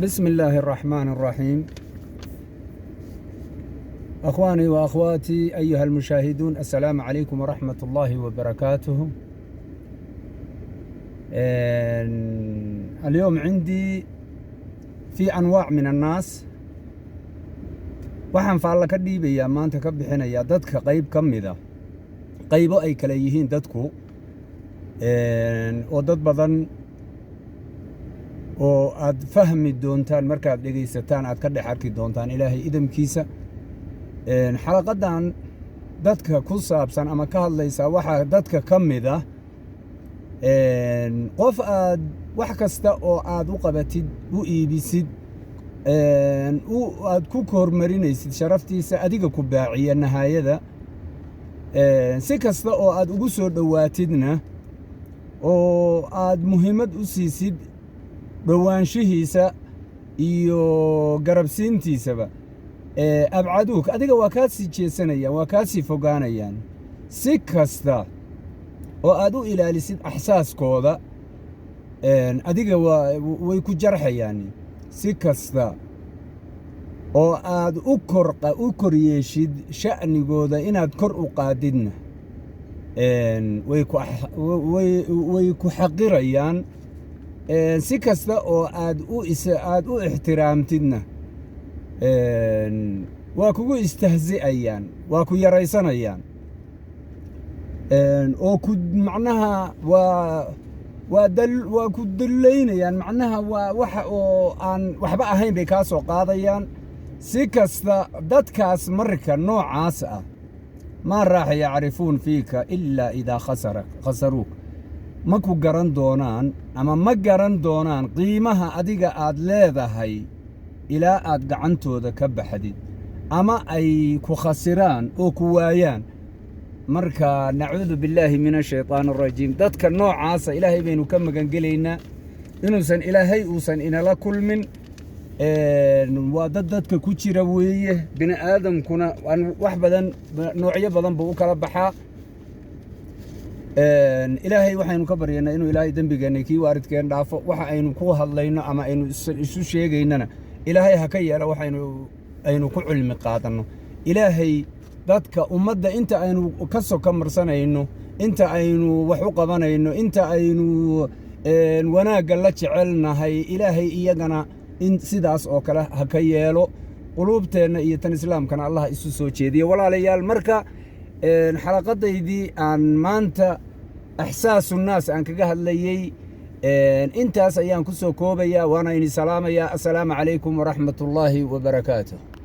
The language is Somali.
بسم الله الرحمن الرحيم. أخواني وأخواتي، أيها المشاهدون، السلام عليكم ورحمة الله وبركاته. اليوم عندي في أنواع من الناس. Waxaan faalla ka dhiibayaa maanta, ka bixinayaa dadka qayb ka mida, qaybo ay kala yihiin dadku, oo dad badan oo aad fahmi doontaan markaad dhegaysataan, aad ka dhex arki doontaan, Ilaahay idamkiisa. Xalaqaddan dadka ku saabsan ama ka hadlaysaa waxaa dadka ka mid ah qof aad wax kasta oo aad u qabatid, u iibisid, aad ku hormarinaysid sharaftiisa, adiga ku baaciya nahaayada. Si kasta oo aad ugu soo dhowaatidna oo aad muhiimad u siisid dhowaanshihiisa iyo garabsiintiisaba, أبعدوك, adiga waa kaa sii jeesanayaan, waa kaa sii fogaanayaan. Si kasta oo aad u ilaalisid axsaaskooda, adiga waa way ku jarxayaan. Si kasta oo aad u kor yeeshid sha'nigooda, inaad kor u qaadidna, way ku xaqirayaan. Si kasta oo aad u ixtiraamtidna, waa kugu istahzi'ayaan, waa ku yaraysanayaan, oo ku macnaha waa ku dullaynayaan. Macnaha waa waxa oo aan waxba ahayn bay kaa soo qaadayaan. Si kasta dadkaas marka noocaas ah, ما راح يعرفون فيك إلا إذا خسروك. Ma ku garan doonaan ama ma garan doonaan qiimaha adiga aad leedahay ilaa aad gacantooda ka baxdid ama ay ku khasiraan oo ku waayaan. Marka نعوذ بالله من الشيطان الرجيم. Dadka noocaasa Ilaahay baynu ka magangelaynaa inuusan Ilaahay uusan inala kulmin. Waa dad dadka ku jira weeye. Bini aadamkuna wax badan, noocyo badan buu u kala baxaa. Ilaahay waxaynu ka baryaynaa inuu Ilaahay dembigeenna, kii waalidkeen dhaafo. Waxa aynu ku hadlayno ama aynu isu sheegaynana Ilaahay ha ka yeelo waxaynu aynu ku cilmi qaadanno. Ilaahay dadka ummadda inta aynu ka soka marsanayno, inta aynu wax u qabanayno, inta aynu wanaagga la jecelnahay, Ilaahay iyagana in sidaas oo kale ha ka yeelo. Quluubteenna iyo tan Islaamkana Allah isu soo jeediyo. Walaalayaal, marka xalaqadaydii aan maanta أحساس الناس aan kaga hadlayey intaas ayaan ku soo koobayaa, waana ini salaamayaa. السلام عليكم ورحمة الله وبركاته.